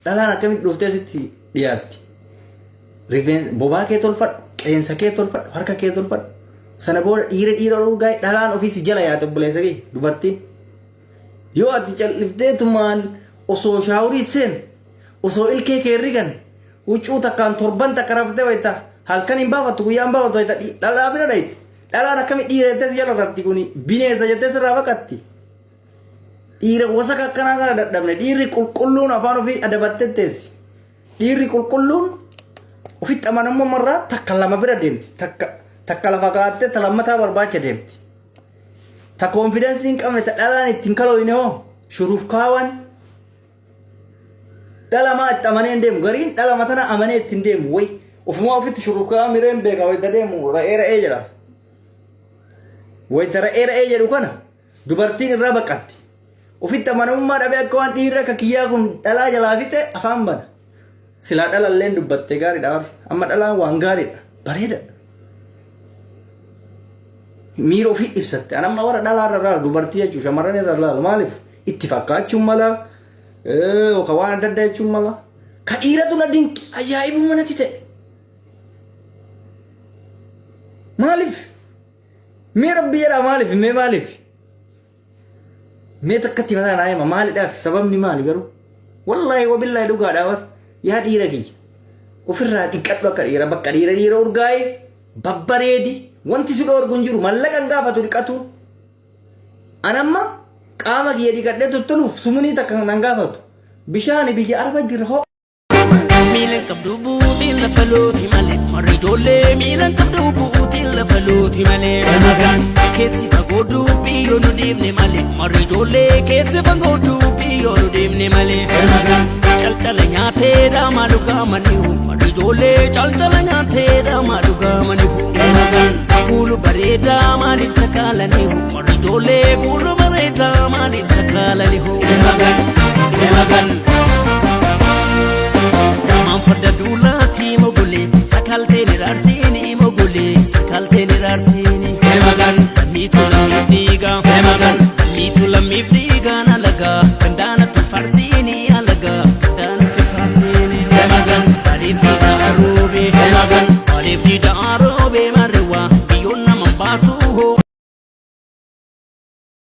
Dhalaan akkamitti dhuftee sitti dhiyaatti? Rifeensa bobaa kee tolfadhu, qeensa kee tolfadhu, harka kee tolfadhu. Sana booda dhiira dhiira urgaa'e dhalaan ofii si jala yaate obboleessa kee dubartiin. Yoo ati calliftee tumaan osoo shaaworii seen osoo ilkee kee rigan huccuu takkaan torban takka raftee wayita halkan hin baafattu guyyaa hin baafattu wayita dhalaa bira dhayti. Dhalaan akkamitti dhiira jettee si jala rafti kuni bineensa jettee sirraa baqatti. Dhiira wasaka akkanaa kana dadhabne dhiirri qulqulluun afaan ofii adabattee teessi. Dhiirri qulqulluun ofitti amanamummaa irraa takka lama bira deemti. Takka takka lafa kaa'attee ta lammataa barbaacha deemti. Ta koonfidensii hin qabne ta dhalaan ittiin kalooyne hoo shuruuf kaawan dhala maa itti amanee hin deemu. Gariin dhala matana amanee ittiin deemu wayi ofumaa ofitti shuruuf kaawwan mireen beeka wayita deemu ra'ee ra'ee jedha. Wayita ra'ee ra'ee jedhu kana Dubartiin irraa baqatti. Ofitti amanamummaa dhabee akka waan dhiirri akka kiyyaa kun dhalaa jalaa fixe afaan bana. Silaa dhalalleen dubbattee gaariidha warra. Amma dhalaan waan gaariidha. Bareedaadha. Miira ofii ibsatte. An amma warra dhalaa irra laalu dubartii jechuun shamarran irra laalu maaliif itti fakkaachuun mala yookaan waan adda addaa jechuun mala. Ka dhiiratu na dinqi ajaa'ibuma natti ta'e. Maaliif? Mee rabbi jedhaa maaliif mee maaliif? Mee takkatti mataa naa hima maalidhaaf sababni maali garuu? Wallaahi wabillaahi dhugaadhaa bar yaa dhiira kiyya ofirraa dhiqadhu akka dhiira bakka dhiira dhiira urgaa'e babbareedi wanti si dhoorgu hin jiru mallaqa hin gaafatu dhiqatu. An amma qaama kiyya dhiqadhee tottoluuf sumunii takka nan gaafatu bishaani biyya araba jira hoo. Miilan qabdu buutiin lafa looti malee warri ijoollee miilan qabdu buutiin lafa looti malee. Keessi fagoo dubbii yoo nu deemne malee warri ijoollee keessi fagoo dubbii yoo nu deemne malee. Calcala nyaatee dhaamaa dhugaamaniihu warri ijoollee calcala nyaatee dhaamaa dhugaamaniihu. Kuulu bareedaa maaliif sakaalaniihu warri ijoollee kuulu bareedaa maaliif sakaalaniihu. Maan farda duulaatii mogolee sakalteen iraarsiini mogolee sakalteen iraarsiini. Lammiitu lammiif dhiiga. Lammiitu lammiif dhiiga alagaa gandaana tulfaarsiini alagaa gandaana tulfaarsiini. Bareedduu